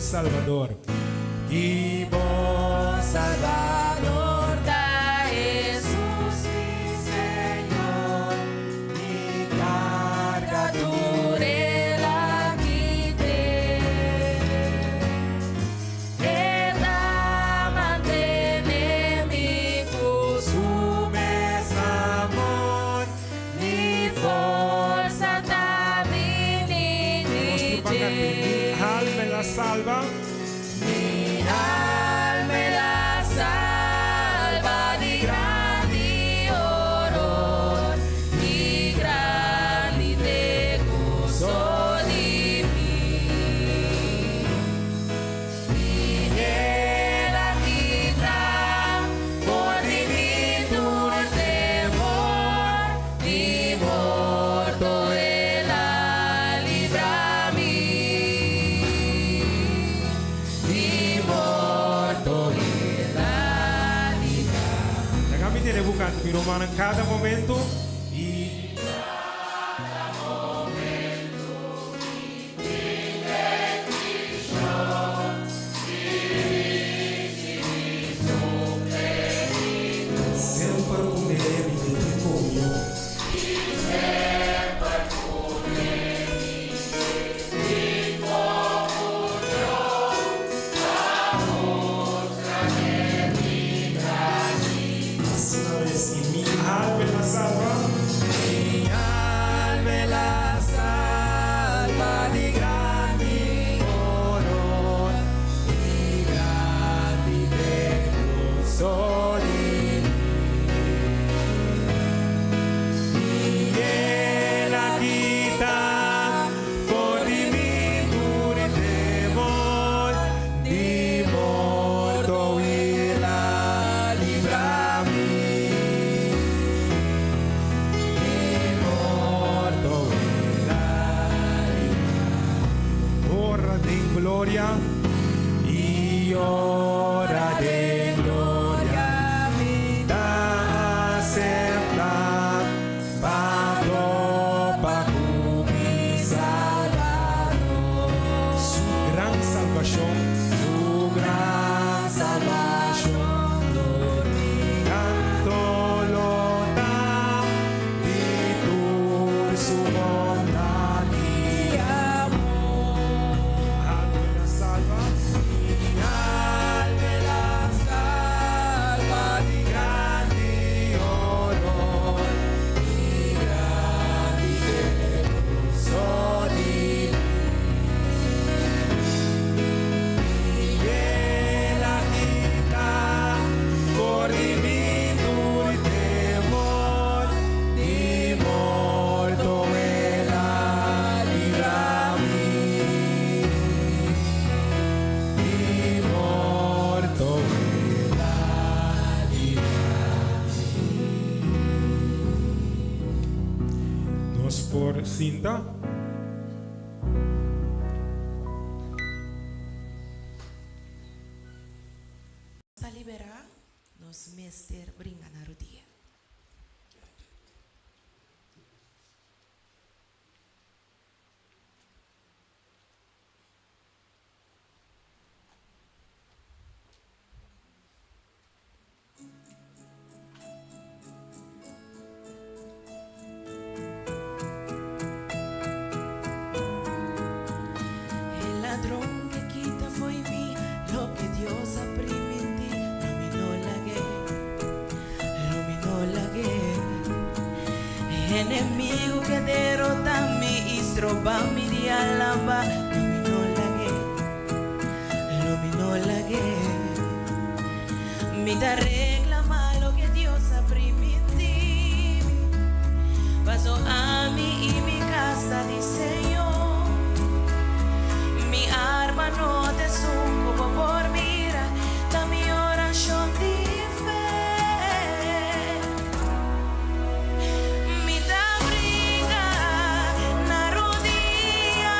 Salbador. Ki bon Salbador ta Hesus mi Señor, mi karga tur El a kit'é. E ta mantené mi ku su mes amor, mi forsa ta bini Nos di tur ban kanta. Mi dje. alma el a salba. Mi alma el a salba di grandi horor, i grandi t'e goso di mi. I El a kita for di mi tur temor, di morto El a libra mi. Di morto El a libra. Laga mi tene bo kanta, mi rumannan, kada momento i. Semper ku mi mi den tin komunion. Asina mes i mi alma el a salba. Mi alma el a salba di grandi horor, i grandi t'e goso di mi. I El a kita for di mi tur temor, di morto El a libra mi. Di morto El a libra mi. Ora den gloria i ora den gloria mi ta aseptá pa topa ku mi Salbador. Su gran salbashon. Su gran salbashon dor mi. Tantu lo ta di tur su bondat i amor. Alma el a salba. Mi alma el a salba di grandi horor, i grandi t'e goso di mi. I El a kita for di mi tur temor, di morto El a libra mi. Di morto El a libra mi. Nos por sinta. Pa liberá, nos mester bringa na rudia. E ladron ke kita fo'i mi loke Dios a primintí, lo mi no lag'é, lo mi no lag'é. E enemigu ke derotá mi i stroba mi di alabá, lo mi no lag'é, lo mi no lag'é. Mi ta reklamá loke Dios a primintí mi, paso ami i mi kas ta di Señor. Mi arma no ta esun ku bo por mira, ta mi orashon di fe. Mi ta bringa na rudia.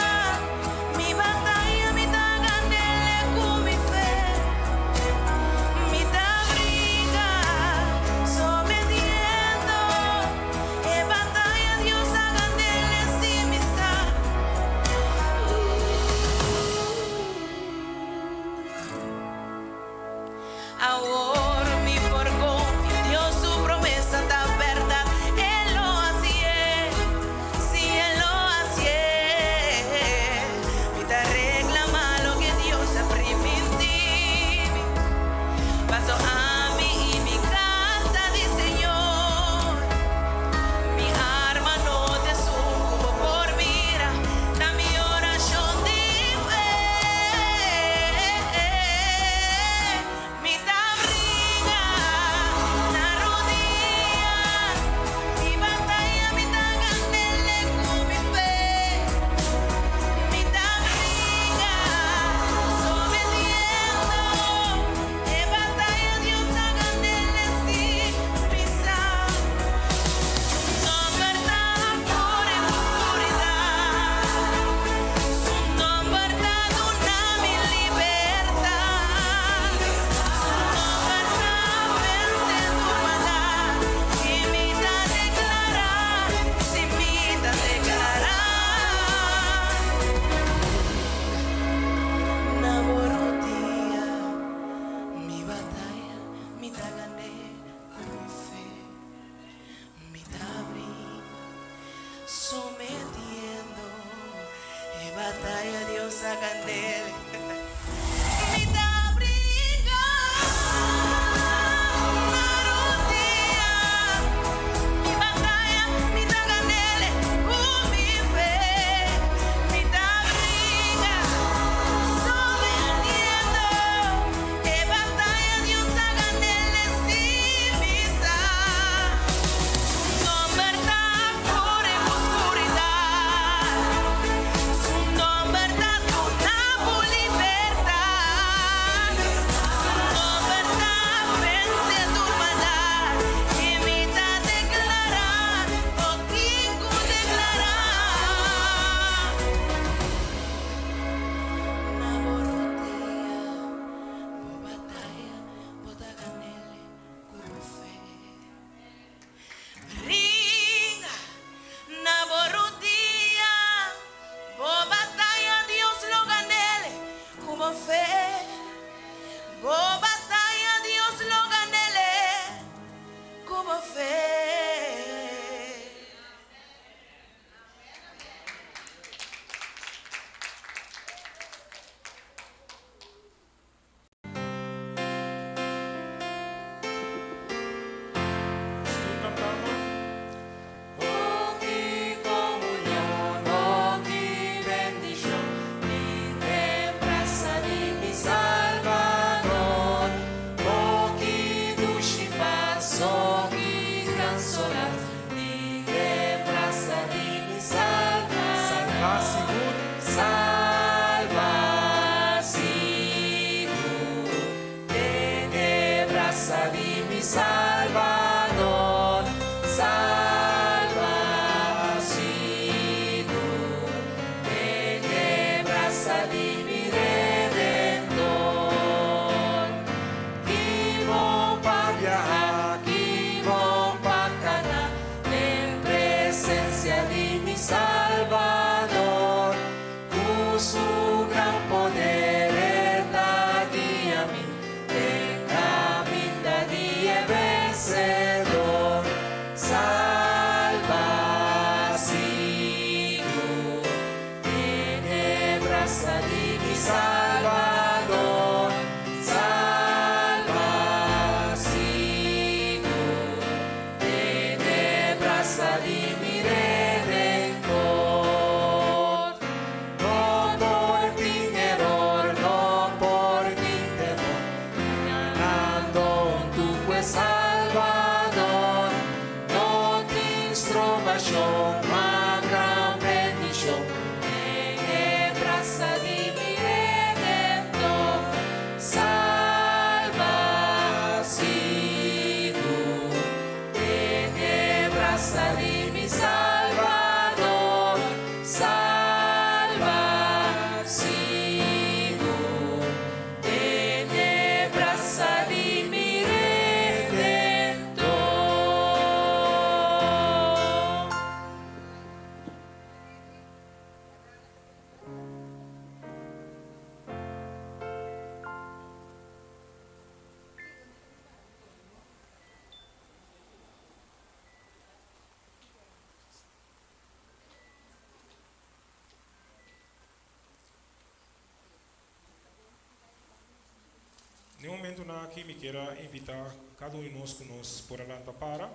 Na e momentunan aki mi kier a invitá kada un di nos ku nos por a lanta para.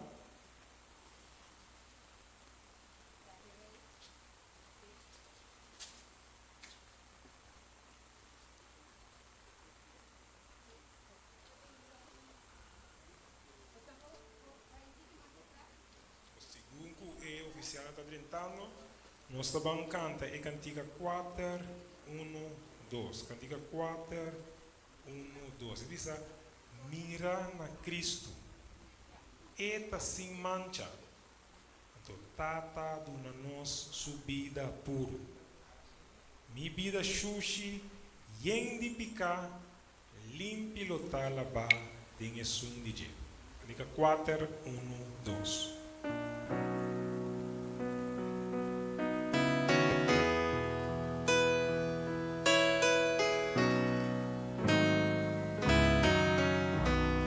Segun ku e ofisialnan ta drentando, nos ta ban kanta e kantika kuater, unu, dos. Kantika kuater, unu, dos. E bisa, Mira na Kristu. E ta sin mancha. Anto Tata duna nos su bida puru. Mi bida shushi, yen di piká, Limpi lo ta labá den esun di dje. Predica kuater, unu, dos.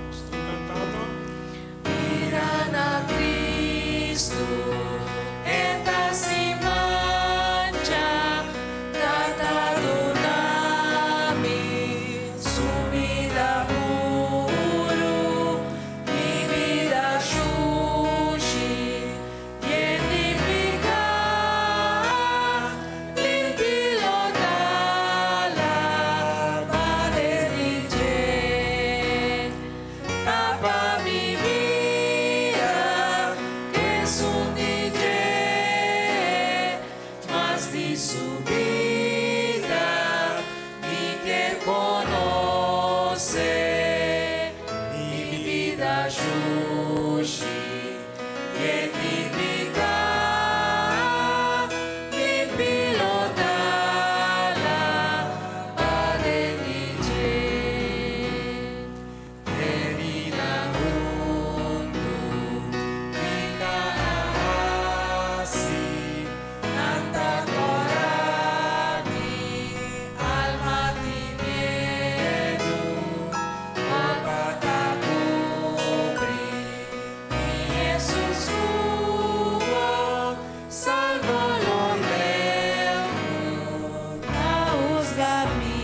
Nos tur cantando. Mira na Cristo, E ta sin mancha, Tata duna mi su bida puru, mi bida shushi, yen di piká, limpi lo ta laba den di dje. Tapa mi bida ku esun di dje, mas di su bida mi kier konosé. Mi bida shushi yen di piká, limpi lo ta laba den di dje. Herida hundu, piká a hasi, nan ta kòrá, mi alma tin miedu, Morto ta kubri, mi Hesus ku bo, salvo lo leu ta husga mi.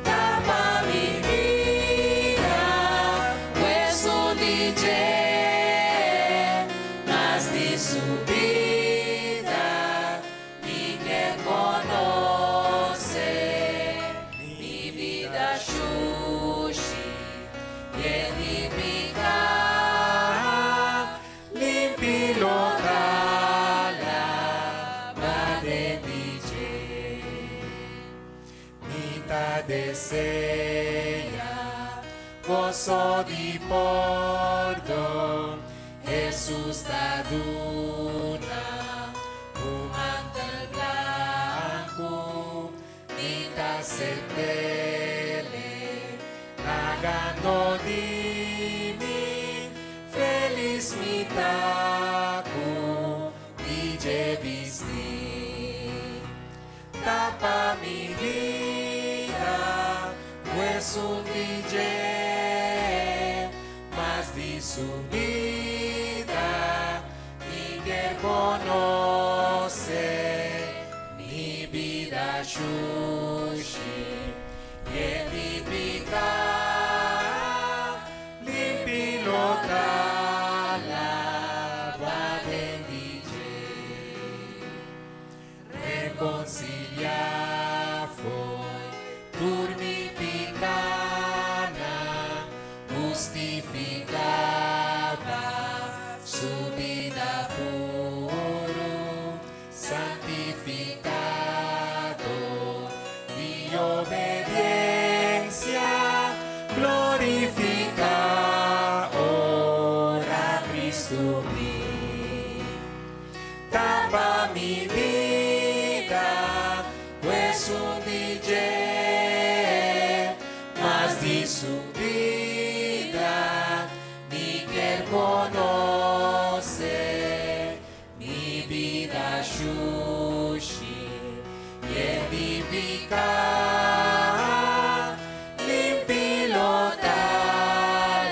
Tapa mi bida ku esun di dje, mas di su bida mi kier konosé. Mi bida shushi, yen di piká, limpi lo ta laba den di dje. Mi ta deseá goso di pordon, Hesus ta duna un mantel blanku, mi ta asept'é, lagando di mi, felis mi ta ku dje bisti. Tapa mi bida ku esun di dje, mas di su bida mi kier konosé. Mi bida shushi, yen di piká, limpi lo ta laba den di dje. Rekonsiliá fo'i tur mi pikánan, hustifiká pa su bida puru, santifikado di obediensia, glorifiká ora Kristu bin. Tapa mi bida ku esun di dje, mas di su bida mi kier konosé. Mi bida shushi, yen di piká, limpi lo ta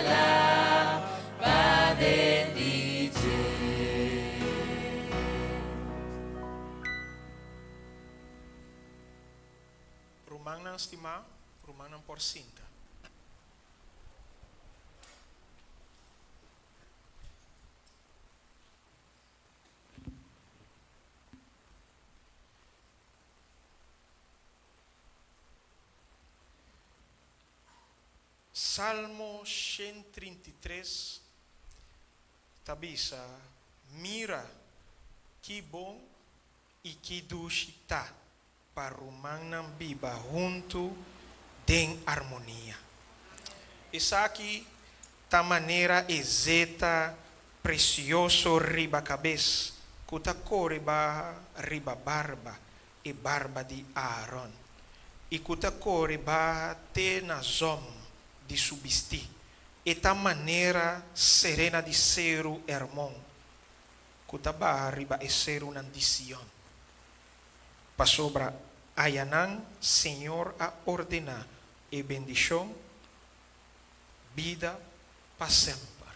laba den di dje. Rumannan stimá. Rumannan por sinta. Salmo 133 ta bisa, Mira, ki bon i ki dushi ta pa rumannan biba huntu den armonia. Esaki ta manera e zeta presioso riba kabes ku ta kore baha riba barba, e barba di Aaron, i ku ta kore baha te na zòm di su bistí. E ta manera serena di seru Hermon ku ta baha riba e serunan di Sion. Pasobra ayanan Señor a ordená e bendishon, bida pa semper.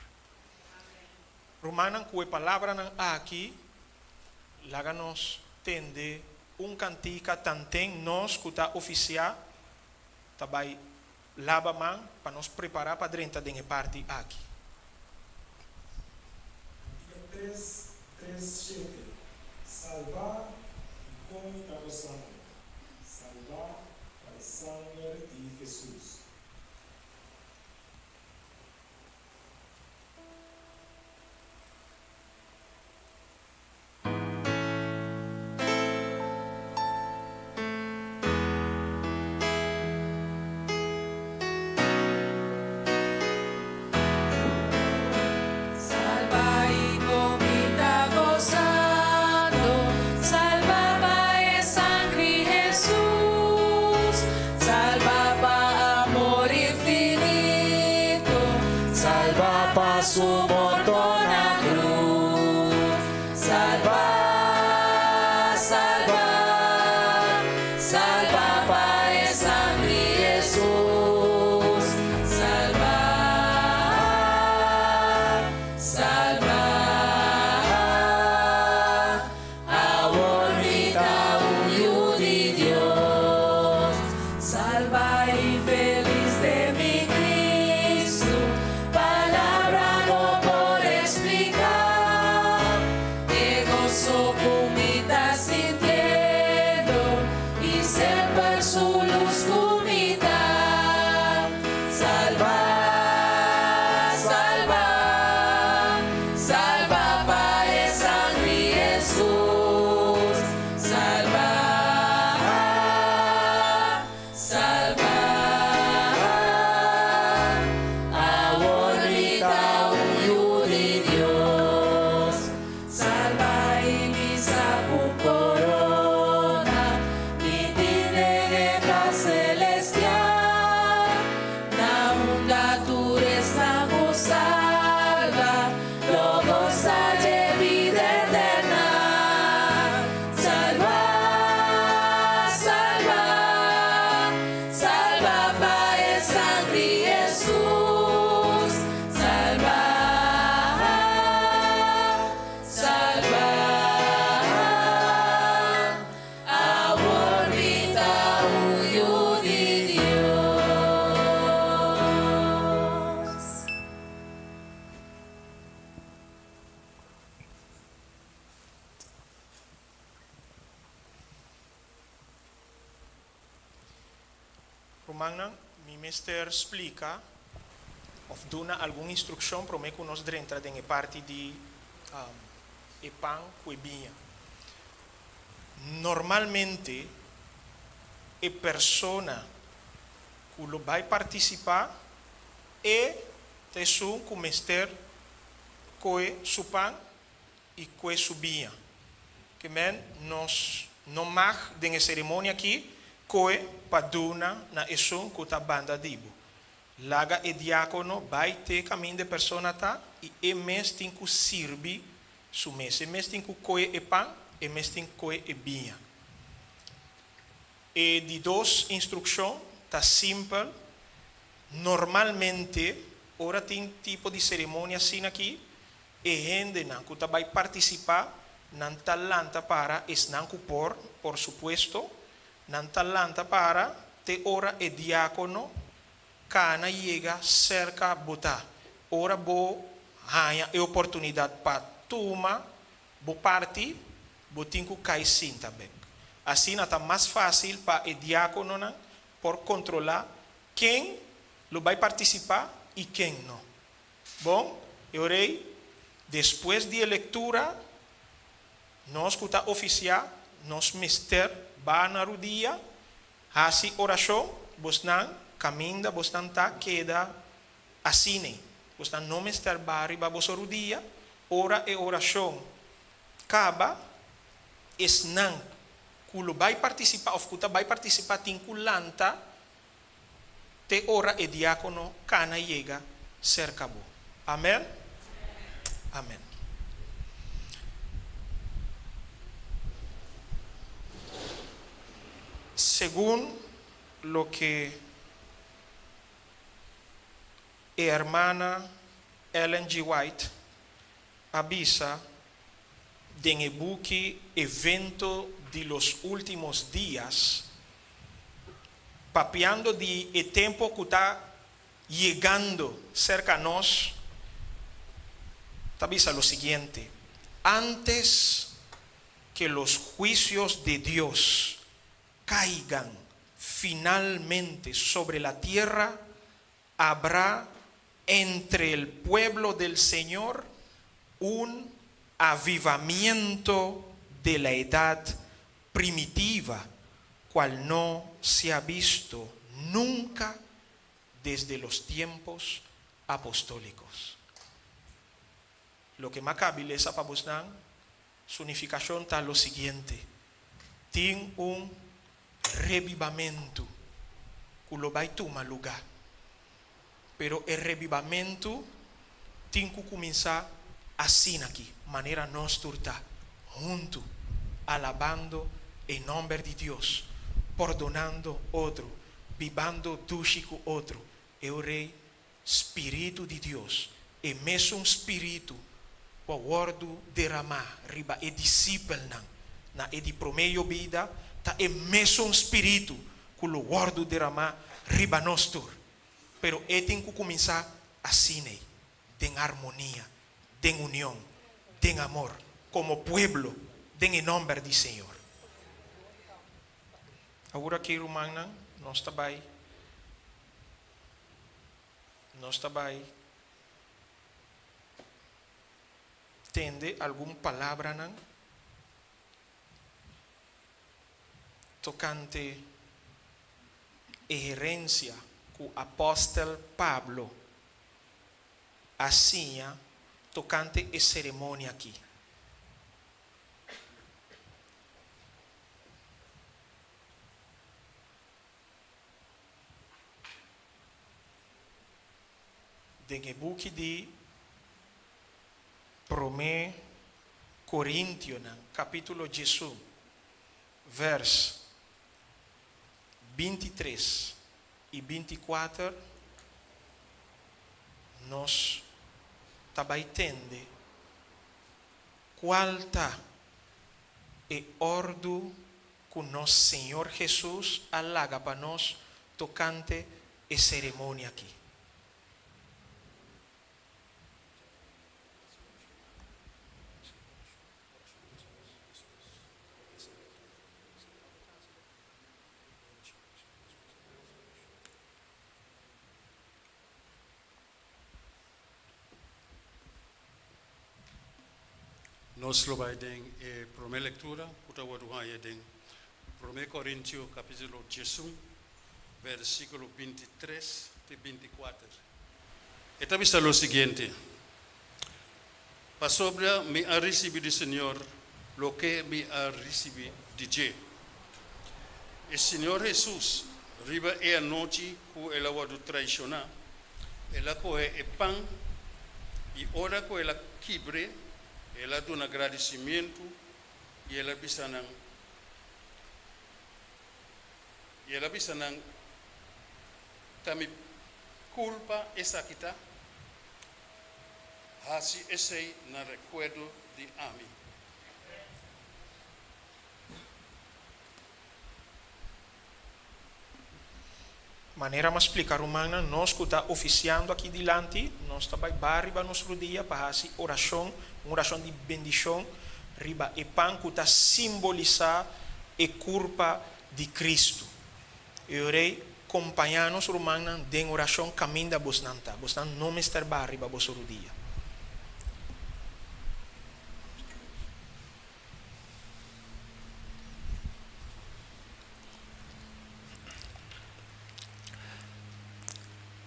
Rumannan, ku e palabranan aki, laga nos tende un kantika tanten nos ku ta ofisiá ta bai laba man pa nos prepará pa drenta den e parti aki. Kantika tres, tres, shete, Salbá i kon mi ta gosando, Salbá pa e sanger di Hesus. Salba i kon mi ta gosando, Salba pa e sangri Hesus, Salba pa amor infinito, Salba pa su morto na cruz. Salba, salba, salba pa e sangri Hesus. Salba, salba, awor mi ta un yu di Dios. Salba i felis den mi Cristo, palabra no por explica. E goso cu mi ta sintiendo i semper su luz cu mi ta. Salba, salba, salba pa e sangri Hesus. Salba, salba, awor mi ta un yu di Dios. Salba i mi sa cu corona, mi tin den cas celestial. Na unda tur esnan cu salba, lo gosa di bida eterna. Salba, salba, salba pa e sangri Hesus. Salba, salba, awor mi ta un yu di Dios. Rumannan, mi mester splica of duna algun instruccion prome cu nos drenta den e parti di e pan cu e biña. Normalmente e persona cu lo bay participa e ta esun cu mester coe su pan y coe su biña. Ke men nos no mag den e ceremonia aki coe pa duna na esun cu ta banda di bo. Laga e diacono bay te caminda e persona ta y e mes tin cu sirbi su mes. E mes tin cu coe e pan, e mes tin coe e biña. E di dos instruccion ta simpel, Normalmente ora tin tipo di ceremonia asina aki, e hendenan cu ta bay participa, nan ta lanta para, esnan cu por, por supuesto, nan ta lanta para. te ora e diákono kana yega serka bo ta. Ora bo haña e oportunidat pa tuma bo parti, bo tin ku kai sinta bek. Asina ta mas fásil pa e diákononan por kontrolá ken lo bai partisipá i ken no. Bon, e ora ei, despues di e lektura, nos ku ta ofisiá, nos mester baha na rudia, hasi orashon, bosnan kaminda bosnan ta keda asin'ei. Bosnan no mester baha riba boso rudia, ora e orashon kaba, esnan ku lo bai partisipá òf ku ta bai partisipá tin ku lanta te ora e diákono kana yega serka bo. Amèn? Amèn. Segun loke e hermana Ellen G. White a bisa den e buki Evento di los Últimos Días, papiando di e tempo ku ta yegando serka nos, ta bisa lo siguiente, Antes ke los huisios de Dios kaigan finalmente sobre la tierra, habrá entre el pueblo del Señor un avivamiento de la edad primitiva, cual no se ha visto nunca desde los tiempos apostólicos. Loke m'a kabi lesa pa bosnan, su nifikashon ta lo siguiente, Tin un rebibamentu ku lo bai tuma lugá. Pero e rebibamentu tin ku kuminsá asin'aki, manera nos tur ta, huntu, alabando e nòmber di Dios, pordonando otro, bibando dushi ku otro. E Rei Spiritu di Dios, e mesun Spiritu ku a wòrdu deramá riba e disipelnan na e di promé yobida, ta e mesun Spiritu ku lo wòrdu deramá riba nos tur. Pero e tin ku kuminsá asin'ei, den armonia, den union, den amor, komo pueblo, den e nòmber di Señor. Awor aki, rumannan, nos ta bai. Nos ta bai tende algun palabranan tokante e herensia ku apòstel Pablo a siña tokante e seremonia akí. Den e buki di Promé Korintionan, kapítulo diesun, vèrs bintitres i bintikuater, nos ta bai tende kual ta e òrdu ku nos Señor Hesus a laga pa nos tokante e seremonia akí. Nos lo bai den e promé lektura ku ta wòrdu haña den Promé Korintio kapítulo diesun, versíkulo bintitres te bintikuater. E ta bisa lo siguiente, Pasobra mi a risibí di Señor loke mi a risibí di dje. E Señor Hesus, riba e anochi ku el a wòrdu traishoná, el a kohe e pan, i ora ku el a kibr'é, el a duna gradisimentu i el a bisa nan, i el a bisa nan, Ta mi kulpa esaki ta? Hasi esei na rekuerdo di ami. Manera m'a splika rumannan, nos ku ta ofisiando aki dilanti, nos ta bai ba riba nos rudia pa hasi orashon, un orashon di bendishon riba e pan ku ta simbolisá e kurpa di Kristu. E ora ei, kompañá nos rumannan den orashon kaminda bosnan ta. Bosnan no mester ba riba boso rudia.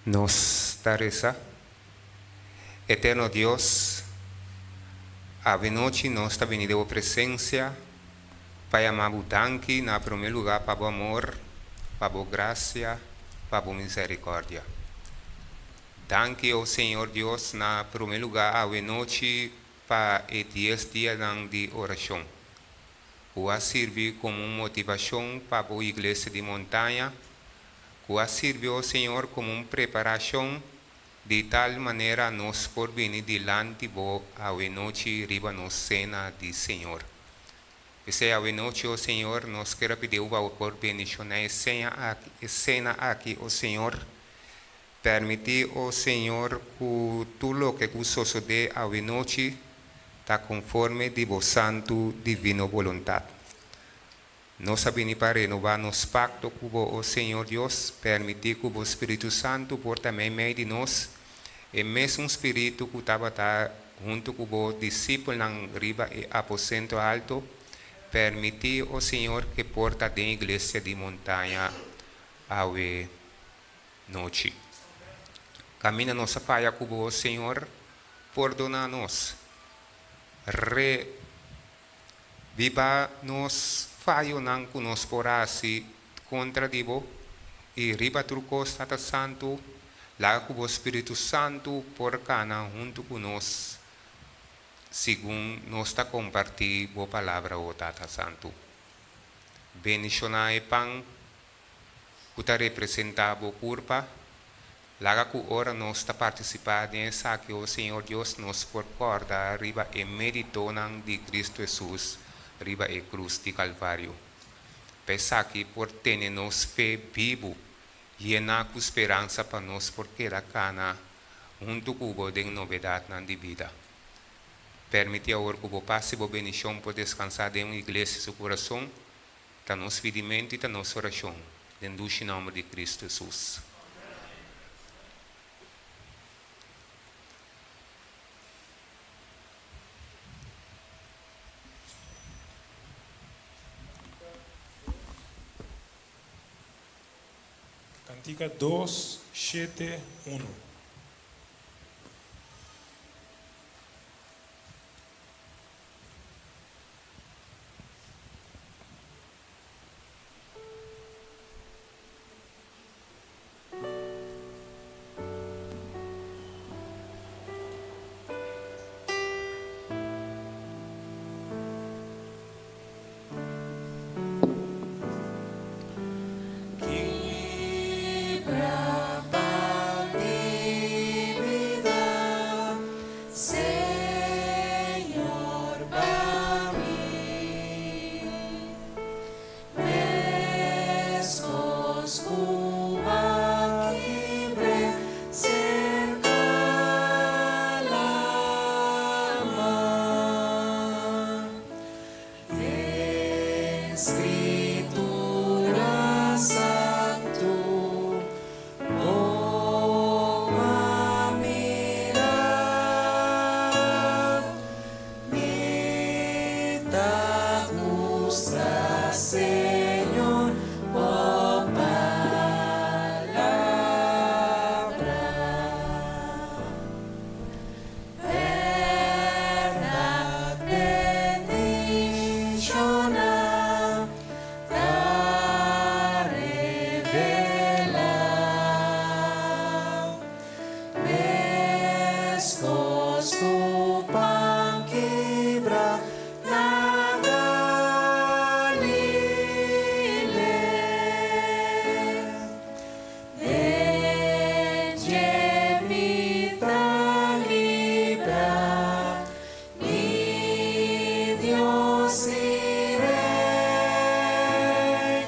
Nos ta resa, Eterno Dios, avenochi nos ta bini den bo presencia pa yama bo danki na prome luga pa bo amor, pa bo gracia, pa bo misericordia. Danki, o Señor Dios, na prome luga avenochi pa e dies dianan di orashon, ku a sirbi komo un motivashon pa bo Iglesia di Montaña, ku a sirbi, o Señor, komo un preparashon di tal manera nos por bini dilanti bo awenochi riba nos Sena di Señor. P'esei awenochi, o Señor, nos ker a pidi bo pa bo por bendishoná e seña aki, e sena aki, o Señor. Permití, o Señor, ku tur loke ku sosodé awenochi ta konforme di bo santu divino boluntat. Nos a bini pa renobá nos pakto ku bo, o Señor Dios. Permití ku bo Spiritu Santu por ta meimei di nos, e mesun Spiritu ku tabata huntu ku bo disipelnan riba e aposento alto. Permití, o Señor, ke por ta den Iglesia di Montaña awe. Nochi. Kaminda nos a faya ku bo, Señor, pordoná nos. Re biba nos fayonan ku nos por hasi kontra di bo, i riba tur kos, Tata Santu, laga ku bo Spiritu Santu por kana huntu ku nos segun nos ta kompartí bo Palabra, o Tata Santu. Bendishoná e pan ku ta representá bo kurpa, laga ku ora nos ta partisipá den esaki, o Señor Dios, nos por kòrda riba e méritonan di Kristu Hesus riba e krus di Kalvario. Pa esaki por tene nos fe bibu, yená ku speransa pa nos por keda kana huntu ku bo den nobedatnan di bida. Permití awor ku bo pas i bo bendishon por deskansá den un iglesia su kurason, Ta nos pidimentu i ta nos orashon den dushi nòmber di Kristu Hesus. Kantika dos, shete, unu. Kibra pan di bida. Señor pa mi. Meskos ku a kibr'é serka lama. Den Skritura Santu bo a mira mi ta gusta Señor bo palabra. Bèrdat bendishoná ta revelá. Meskos ku pan kibrá na Galilea. Den dje mi ta libra, mi Dios i Rey.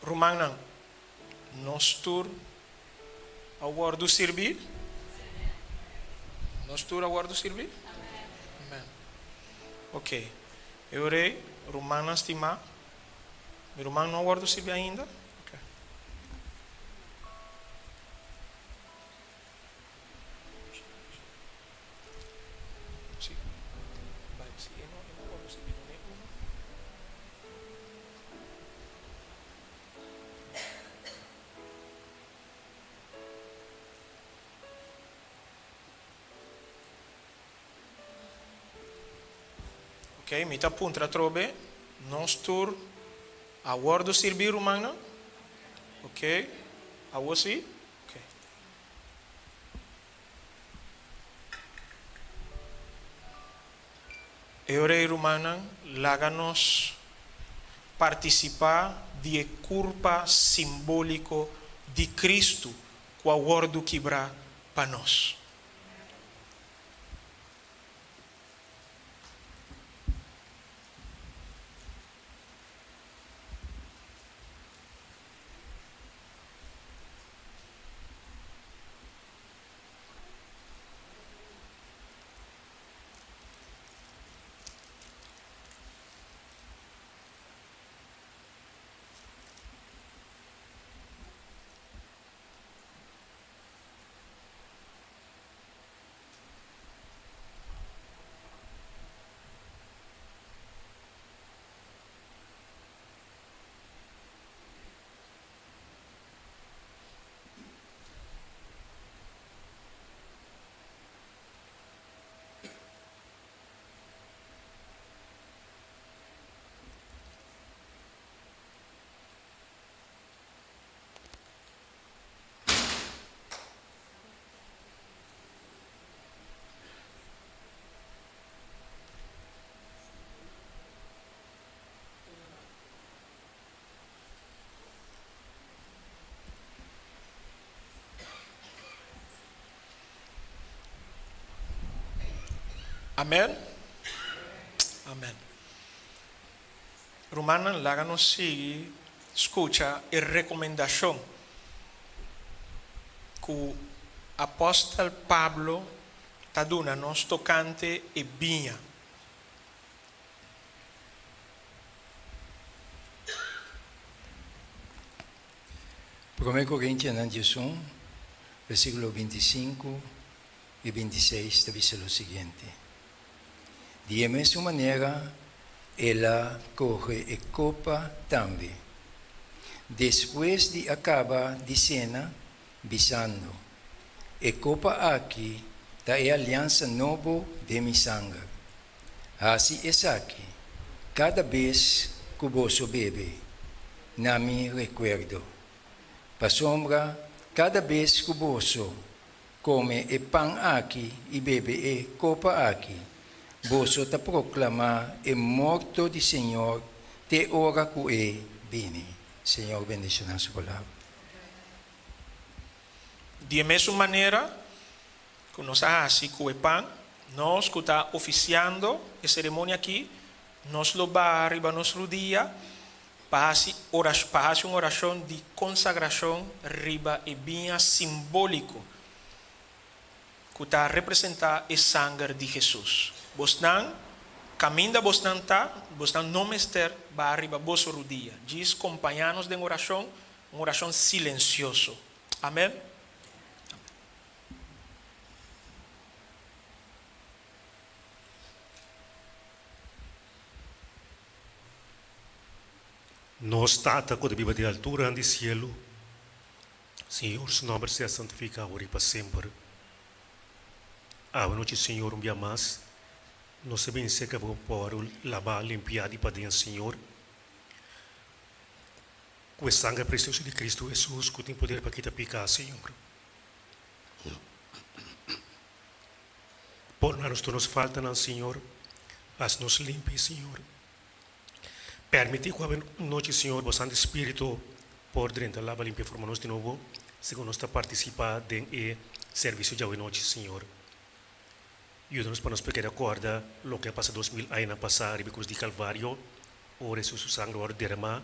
Rumannan, nos tur a wòrdu sirbí? Nos tur a wòrdu sirbí? Amèn. Oke. E ora ei, rumannan stimá, mi ruman no a wòrdu sirbí ainda? Oke. Sí. Bai, si e no, e no wòrdu sirbí, no uno. Ok, mi ta puntra atrobe, nos tur a wordo sirbi rumannan? Ok, awo si? Ok. E ora ei, rumannan, laga nos partisipá di e kurpa simbóliko di Kristu ku a wòrdu kibrá pa nos. Amen? Amen. Rumannan, laga nos sigui skucha e rekomendashon ku apòstel Pablo ta duna nos tokante e biña. Promé Korintianan 11, versíkulo 25 i 26 ta bisa lo siguiente, Di e mesun manera el a kohe e kopa tambe, despues di a kaba di sena, bisando, E kopa aki ta e aliansa nobo den mi sanger. Hasi esaki kada bes ku boso bebe, na mi rekuerdo. Pasobra kada bes ku boso kome e pan aki i bebe e kopa aki, boso ta proklamá e morto di Señor te ora ku e bini. Señor bendishoná su palabra. Di e mesun manera ku nos a hasi ku e pan, nos ku ta ofisiando e seremonia akí, nos lo baha riba nos rudia pa hasi pa hasi un orashon di konsagrashon riba e biña simbóliko ku ta representá e sanger di Hesus. Bosnan, kaminda bosnan ta, bosnan no mester baha riba boso rudia. Djis kompañá nos den orashon, un orashon silensioso. Amèn. Nos Tata ku ta biba den alturanan di sielu, Señor su nòmber sea santifiká awor i pa semper. Awe nochi, Señor, un bia mas nos a bini serka bo pa wòrdu labá, limpiá di paden, Señor, ku e sangre presioso di Kristu Hesus ku tin poder pa kita piká, Señor. Pordona nos tur nos faltanan, Señor. Hasi nos limpi, Señor. Permití ku awe nochi, Señor, bo Santu Spiritu por drenta laba limpia forma nos di nobo segun nos ta partisipá den e servisio djawe nochi, Señor. Yuda nos pa nos por keda kòrda loke a pasa 2000 añanan pasá riba e krus di Kalvario, ora Hesus su sangre wòrdu deramá.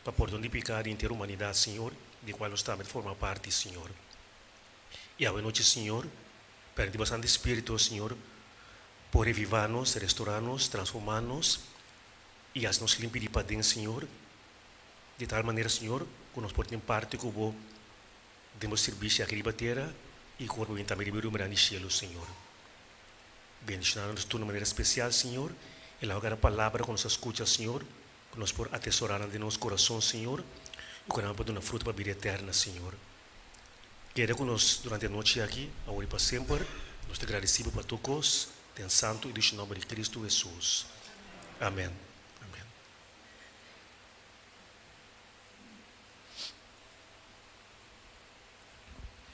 pa pordon di piká di henter humanidat, Señor, di kual nos tambe ta forma parti, Señor. I awe nochi, Señor, permití bo Santu Spiritu, Señor, por revivá nos, restorá nos, transformá nos i hasi nos limpi di paden, Señor, di tal manera, Señor, ku nos por tin parti ku bo den bo sirbishi aki riba tera i ku bo por bin tambe riba e rumenan di shelu, Señor. Bendishoná nos tur na manera spesial, Señor, i laga kada palabra ku nos a skucha, Señor, ku nos por atesorá nan den nos kurason, Señor, i ku nan por duna fruto pa bida eterna, Señor. Keda ku nos durante e nochi aki, awor i pa semper. Nos ta gradisí Bo pa tur kos, den santu i dushi nòmber di Kristu Hesus. Amèn. Amèn.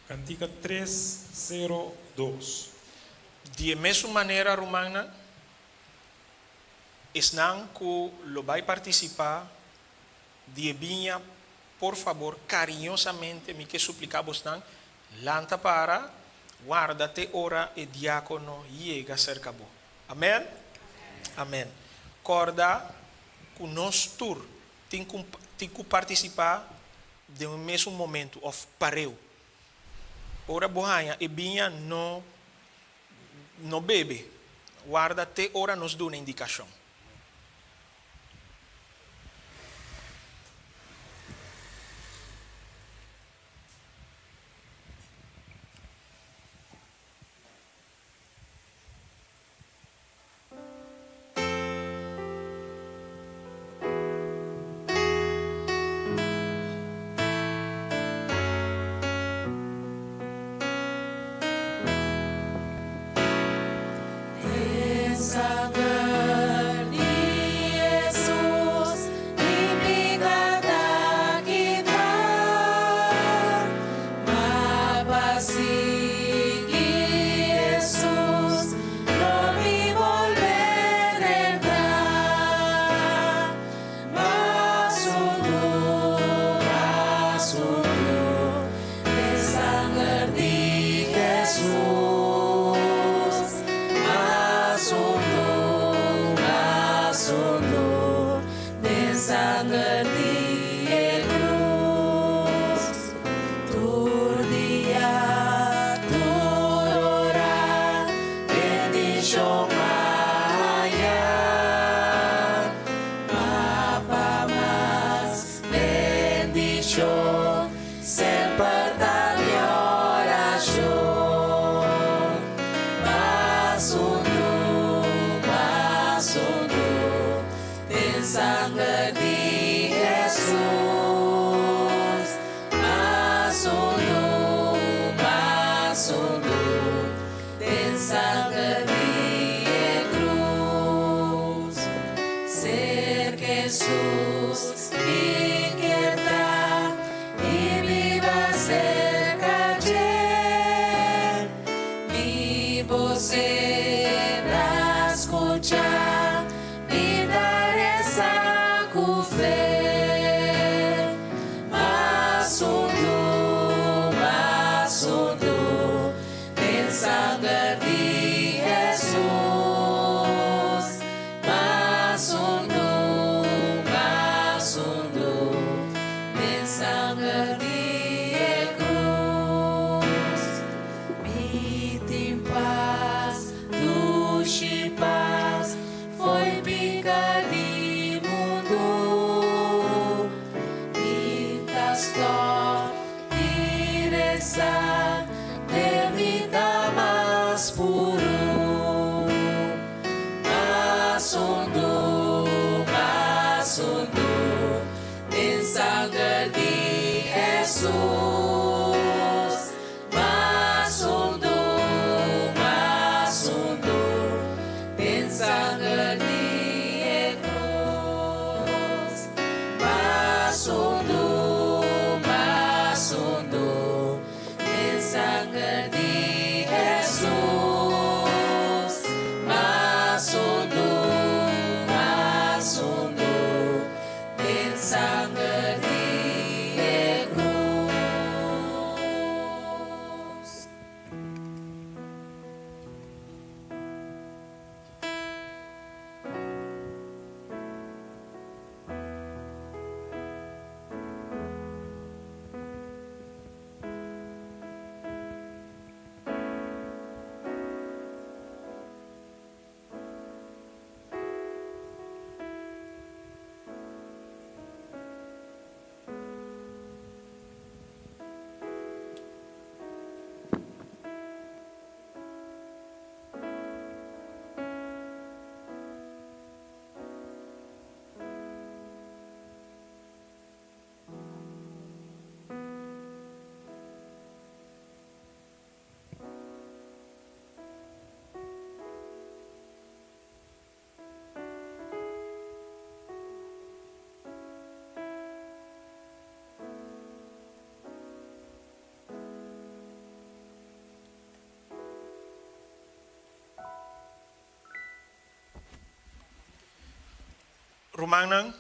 Kantika 302. Di e mesun manera, rumannan, esnan ku lo bai partisipá di e biña, por fabor, kariñosamente mi ke supliká bosnan, lanta para, warda te ora e diákono yega serka bo. Amèn? Amèn. Kòrda ku nos tur tin ku tin ku partisipá den un mesun momentu òf pareu. Ora bo haña e biña no no bebe, warda te ora nos duna indikashon. Rumannan,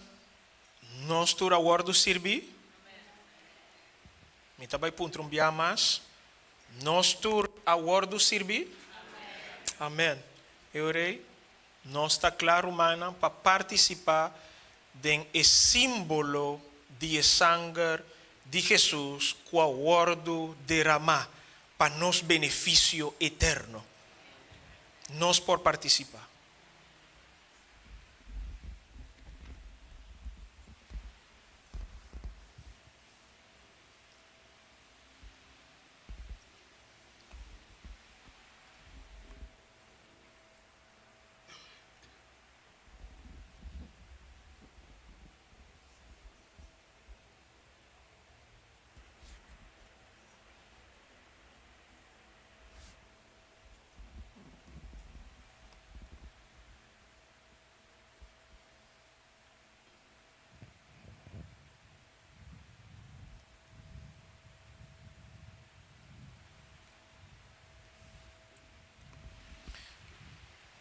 nos tur a wòrdu sirbí? Mi ta bai puntra un bia mas, Nos tur a wòrdu sirbí? Amèn. E ora ei, nos ta kla, rumannan, pa partisipá den e símbolo di e sanger di Hesus ku a wòrdu deramá pa nos benefisio eterno. Nos por partisipá.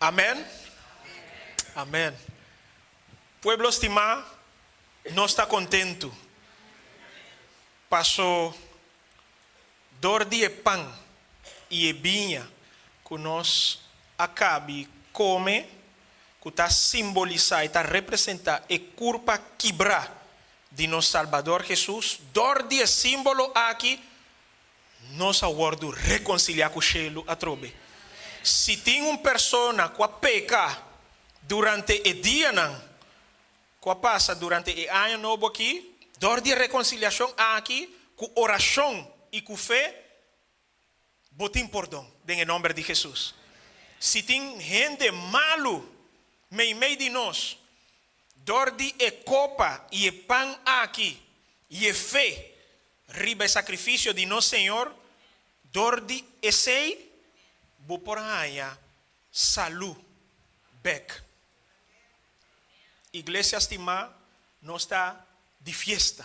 Amen. Amen. Pueblo stimá, nos ta kontentu paso dor di e pan i e biña ku nos a kabi kome, ku ta simbolisá i ta representá e kurpa kibrá di nos Salbador Hesus, dor di e símbolo aki nos a wòrdu rekonsiliá ku shelu atrobe. Si tin un persona ku a peka durante e dianan ku a pasa durante e aña nobo aki, dor di e rekonsiliashon aki, ku orashon i ku fe, bo tin pordon den e nòmber di Hesus. Si tin hende malu meimei di nos, dor di e kopa i e pan aki i e fe riba e sakrifisio di nos Señor, dor di esei bo por haña salú bèk. Iglesia stimá, nos ta di fiesta.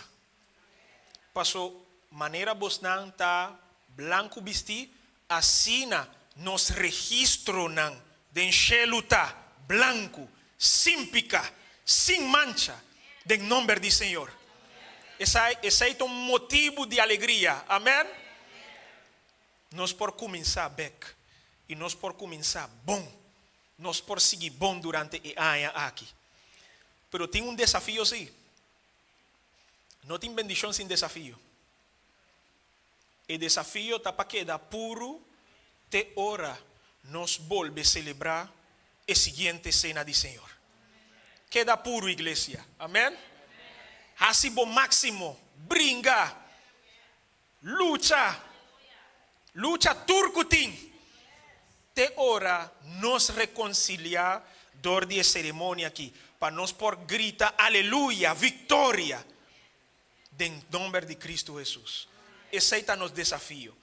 Paso manera bosnan ta blanku bistí, asina nos registronan den shelu ta blanku, sin piká, sin mancha, den nomber di Señor. Esai, esei ta un motibu di alegria. Amèn. Nos por kuminsá bèk i nos por kuminsá bon. Nos por sigui bon durante e aña aki. Pero tin un desafio sí. No tin bendishon sin desafio. E desafio ta pa keda puru te ora nos bolbe selebrá e siguiente Sena di Señor. Keda puru, iglesia. Amèn. Hasi bo máksimo. Bringa. Lucha! Lucha tur ku tin te ora nos rekonsiliá dor di e seremonia aki, pa nos por grita Aleluya! Viktoria! Den nomber di Kristu Hesus. Esei ta nos desafio.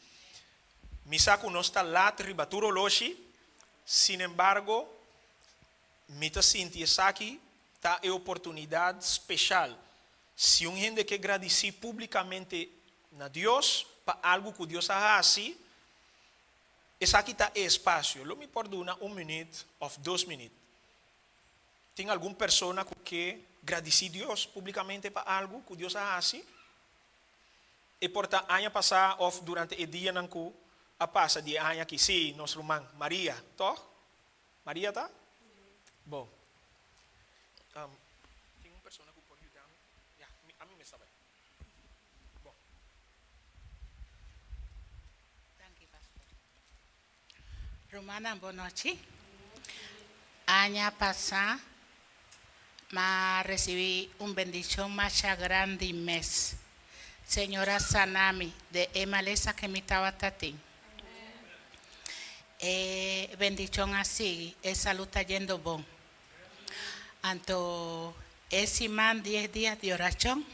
Mi sa ku nos ta lat riba tur oloshi, sinembargo, mi ta sinti esaki ta e oportunidat speshal Si un hende ke gradisí públikamente na Dios pa algu ku Dios a hasi, esaki ta e espasio. Lo mi por duna un minüt òf dos minüt. Tin algun persona ku ke gradisí Dios públikamente pa algu ku Dios a hasi? E por ta aña pasá òf durante e dianan ku a pasa di e aña akí. Sí, nos ruman Maria, tòg? Maria ta? Bon. Tin un persona ku por yuda mi? Ya, ami mes ta bai. Bon. Danki, pastor. Rumannan, bon nochi. Aña pasá m'a risibí un bendishon masha grandi mes. Señor a sana mi de e malesa ke mi tabata tin. E bendishon a sigui, e salú ta yendo bon. Anto e siman dies dia di orashon,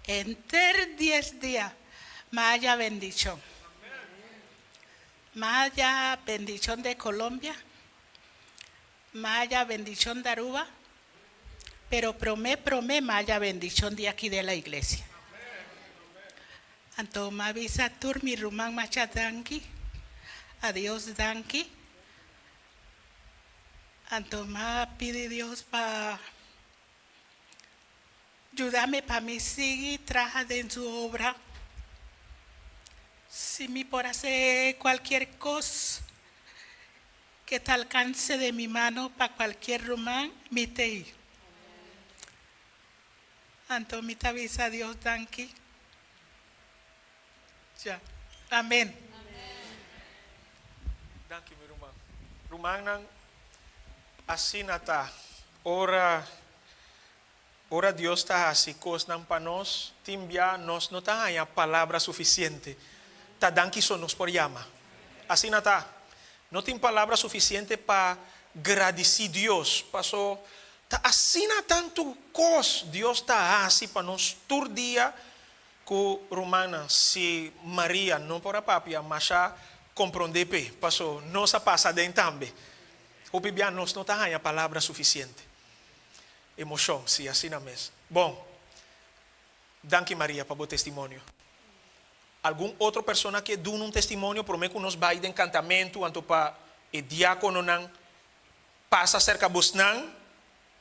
henter dies dia m'a haya bendishon. M'a haya bendishon de Colombia, m'a haya bendishon di Aruba, pero promé promé m'a haya bendishon di aki de la iglesia. Anto m'a bisa tur mi ruman masha danki, a Dios danki. Anto m'a pidi Dios pa yuda mi pa mi sigui traha den su obra. Si mi por hasi kualkier kos ku ta alkanse di mi mano pa kualkier ruman, mi t'ei. Anto mi ta bisa Dios danki. Ya. Amèn. Danki, mi ruman. Rumannan, asina ta. Ora, ora Dios ta hasi kosnan pa nos, tin bia nos no ta haña palabra sufisiente. Ta danki so nos por yama. Asina ta. No tin palabra sufisiente pa gradisí Dios. Paso ta asina tantu kos Dios ta hasi pa nos tur dia ku rumannan si Maria no por a papia masha komprondé p'e paso nos a pasa aden tambe. Hopi bia nos no ta haña palabra sufisiente. Emoshon, si asina mes. Bon, danki Maria pa bo testimonio. Algun otro persona ke duna un testimonio promé ku nos bai den kantamentu anto pa e diákononan pasa serka bosnan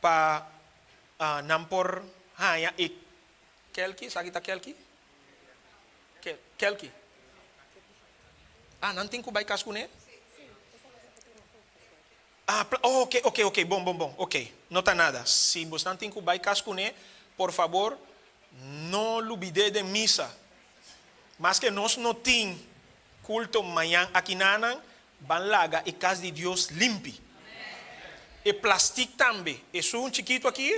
pa nan por haña e kelki, esaki ta kelki? Kelki. Ah, nan tin ku bai kas kuné? Ah, oh, ok, ok, ok, bon, bon, bon, ok. No ta nada. Si bosnan tin ku bai kas kuné, por fabor, no lubid'é den misa. Maske nos no tin kulto mañan akinanan, ban laga e kas di Dios limpi. E plastik tambe, esun chikitu aki,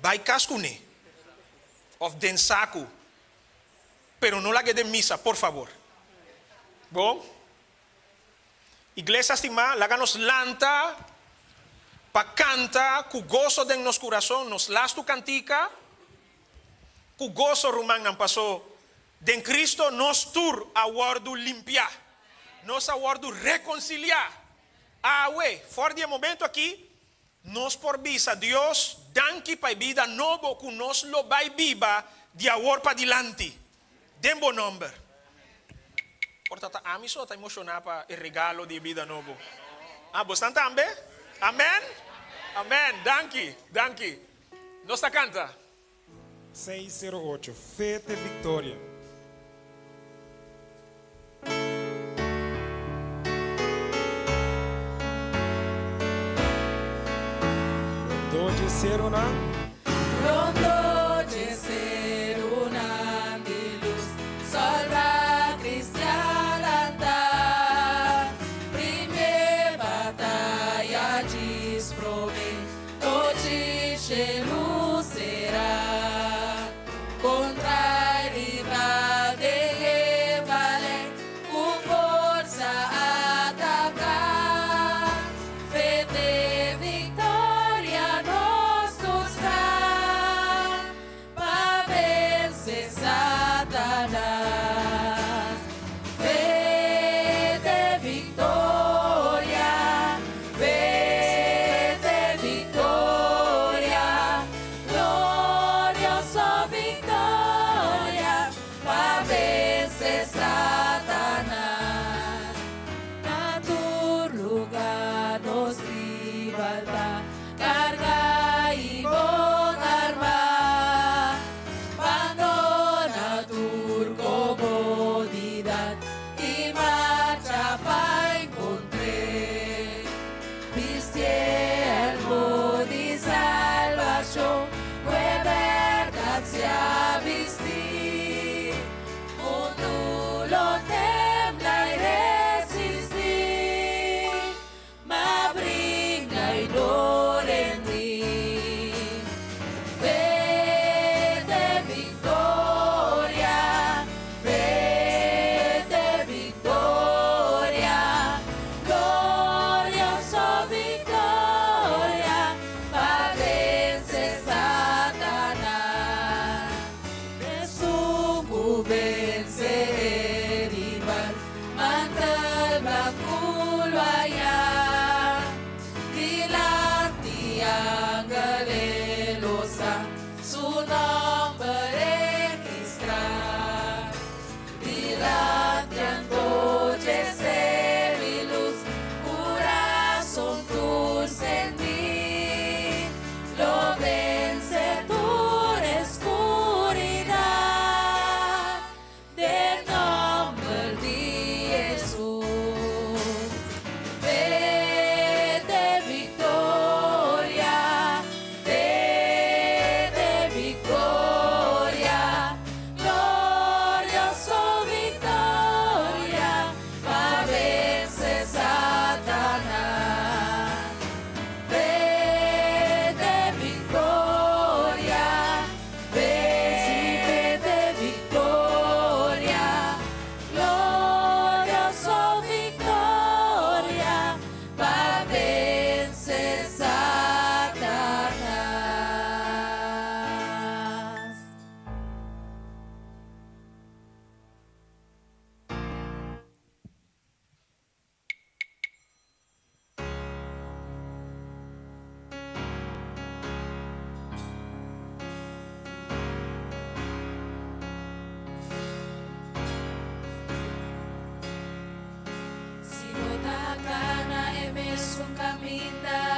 bai kas kuné òf den saku, pero no lag'é den misa, por fabor. Bon? Iglesia stimá, laga nos lanta pa kanta ku goso den nos kurason nos lastu kantika ku goso, rumannan, pasó den Kristo nos tur a wòrdu limpiá, nos a wòrdu rekonsiliá. Awe, for di e momento akí, nos por bisa Dios danki pa e bida nobo ku nos lo bai biba di awor padilanti, den bo nòmber. Por ta ta ami so ta emoshoná pa e regalo di e bida nobo. Ah, bosnan tambe? Amèn? Amèn. Danki, danki. Nos ta kanta. 608, Fe te Victoria. Rondó dje serunan. Rondó dje serunan di lus, sòlda kristian lanta. Primé bataya djis promé. Tochi shelu será kontra e rival den e vale ku forsa ataká. Fe te viktoria nos tur sa pa vense Satanas. Fe te viktoria, fe te viktoria, glorioso viktoria pa vense Satanas. Na tur lugá nos rival ta kargá i bon armá. Bandoná tur komodidat i marcha pa enkontr'é. Bisti yèlmu di salbashon, ku e bèrdat sea.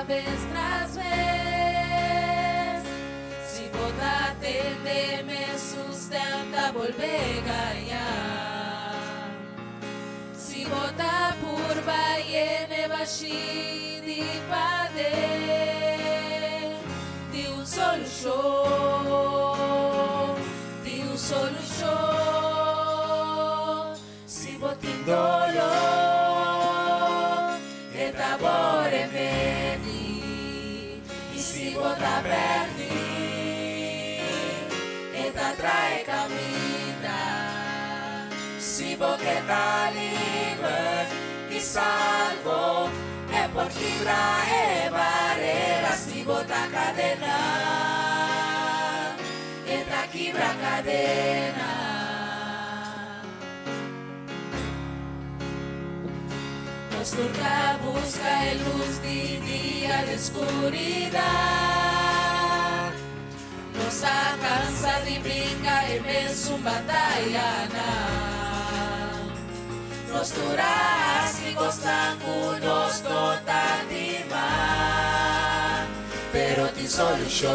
Bes tras bes. Si bo ta tende mesun stèm ta bolbe gaña. Si bo ta purba yena bashí di paden, tin un solushon, tin un solushon. Si bo tin doló, e ta bo remedi. I si bo ta pèrdí, e ta traha kaminda. Si bo ke ta liber i salvo, e por kibra e barera. Si bo ta kadená, e ta kibra kadena. Nos tur ta buska e lus di dia den skuridat. Nos a kansa di bringa e mesun batayanan. Nos tur a hasi kosnan ku nos no ta animá. Pero tin solushon,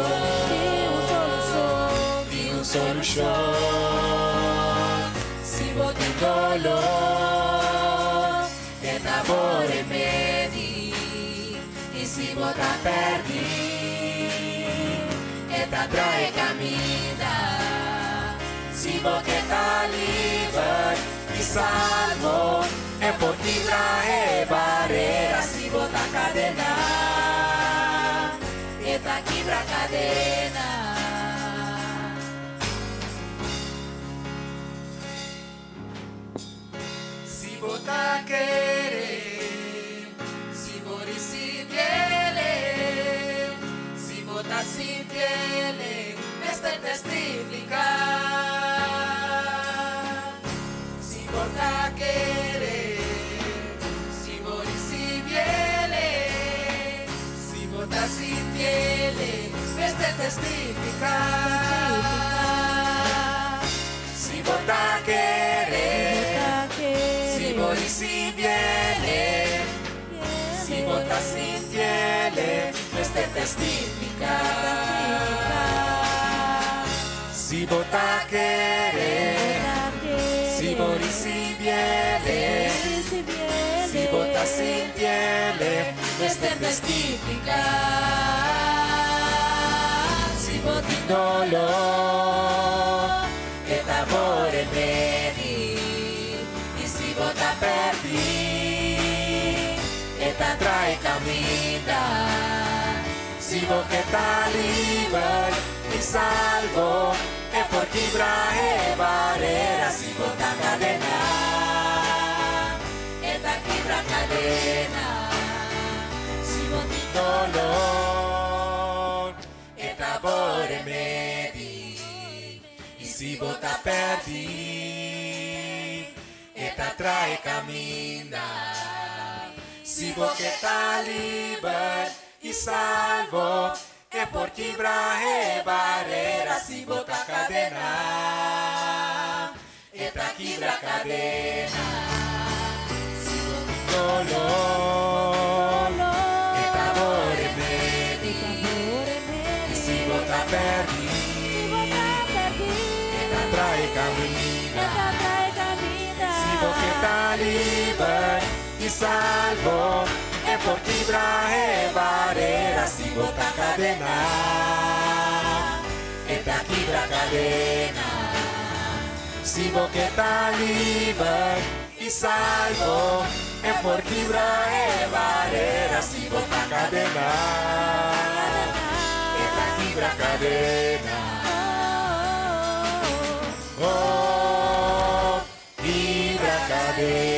tin un solushon. Si bo tin doló, e ta bo remedi. I si bo ta pèrdí, e ta traha kaminda. Si bo ke ta liber i salvo, e por kibra e barera. Si bo ta kadená, e ta kibra kadena. Si bo ta kere, si bo risibié, si bo ta sintié, mester testifiká. Si bo ta kere, si bo risibié, si bo ta sintié, mester testifiká. Si bo ta kere, si bo risibié, si bo ta sintié, mester testifiká. Si bo ta kere, si bo risibié, si bo ta sintié, mester testifiká. Si bo tin doló, e ta bo remedi. I si bo ta pèrdí, e ta traha kaminda. Si bo ke ta liber i salvo, e por kibra e barera. Si bo ta kadená, e ta kibra kadena. Si bo tin doló, e ta bo remedi. I si bo ta pèrdí, e ta traha kaminda. Si bo ke ta liber i salvo, e por kibra e barera. Si bo ta kadená, e ta kibra kadena. Si bo tin doló, e ta bo remedi. I si bo ta pèrdí, e ta traha kaminda. Si bo ke ta liber i salvo, e por kibra e barera. Si bo ta kadená, e ta kibra kadena. Si bo ke ta liber i salvo, e por kibra e barera. Si bo ta kadená, e ta kibra kadena. Oh, kibra kadena.